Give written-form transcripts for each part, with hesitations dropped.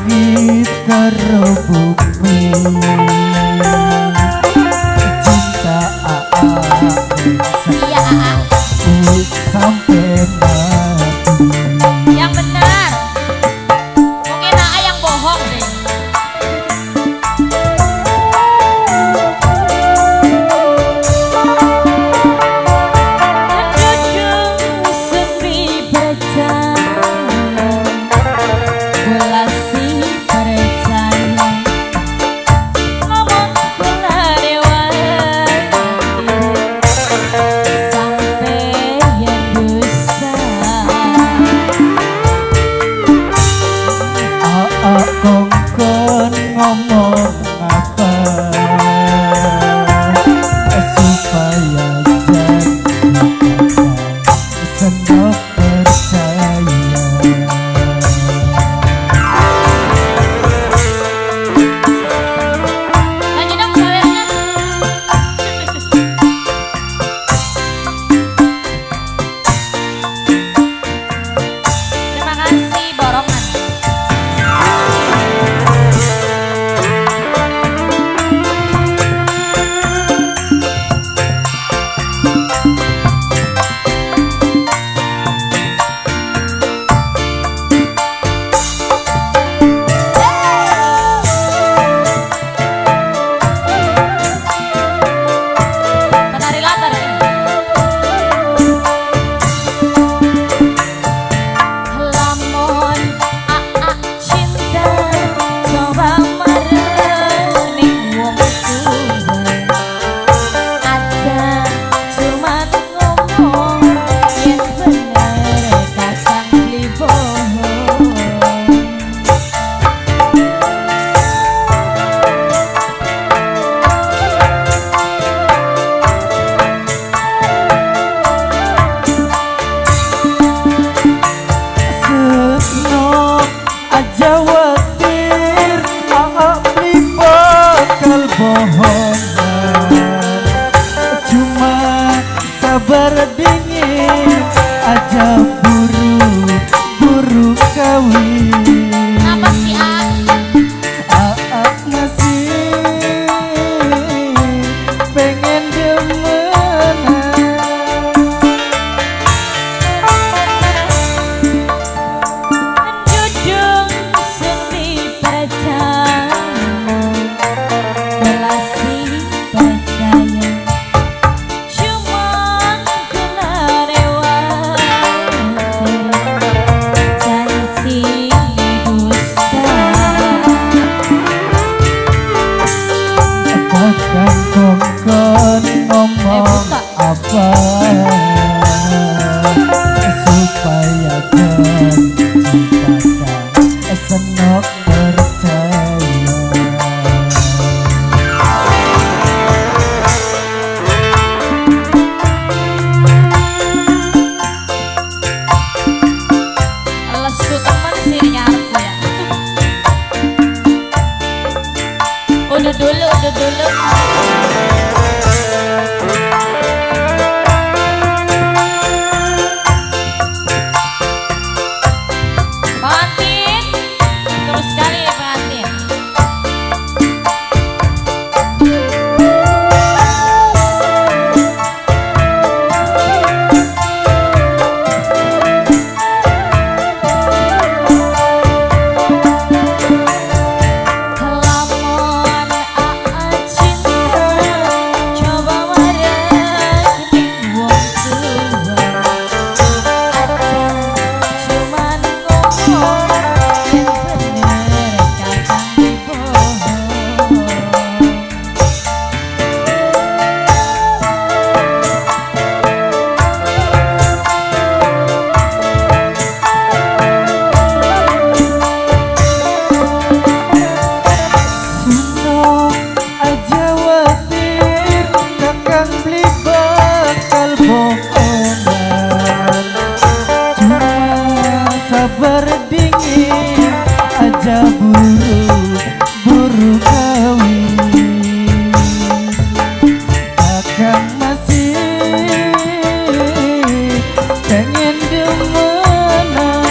Langit karo bumi. Cinta AA. Iya, AA. Sampai mati. Yang benar. Mungkin AA yang bohong deh. Dudung sepi percaya, kula sih percaya. Ngomong kula dewati sampai yang dusta. Aa kongkon ngomong apa supaya jadi kakang senok percaya. Lanjut dong sawernya. Terima kasih borongan. Penari latar ya. Lamun aa cinta coba marani wong tua, aja cuman ngomong yen bener kakang beli bohong. Senok aja watir, aa beli bakal bohongan. Cuma sabar dingin aja buru buru kawin. Kenapa sih A? Aa masih pengen demenan. Dudung sepi percaya, kula sih percaya. Cuman kula rewati janji dusta. Kakang kongkon ngomong buka. Apa supaya janji kakang senok percaya. Lesu temen sih ngarepku ya. Udah dulu, udah dulu. Pengantin, terus sekali ya pengantin. Lamun aa cinta coba marani wong tua, aja cuman ngomong yen bener kakang bohong. Senok aja watir, kakang beli bakal bohongan. Cuma sabar dingin aja buru buru kawin. Kakang masih pengen demenan.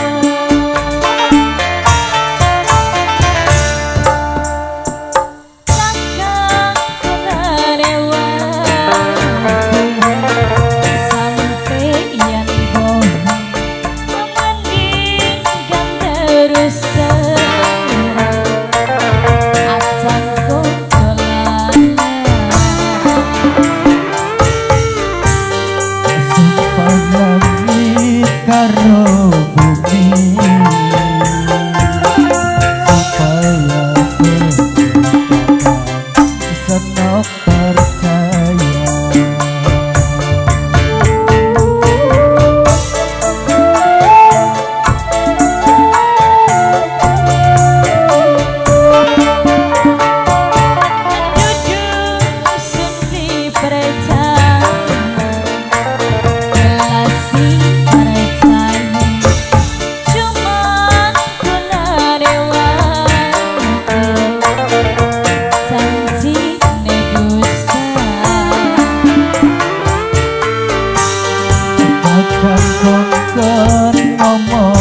Ngomong.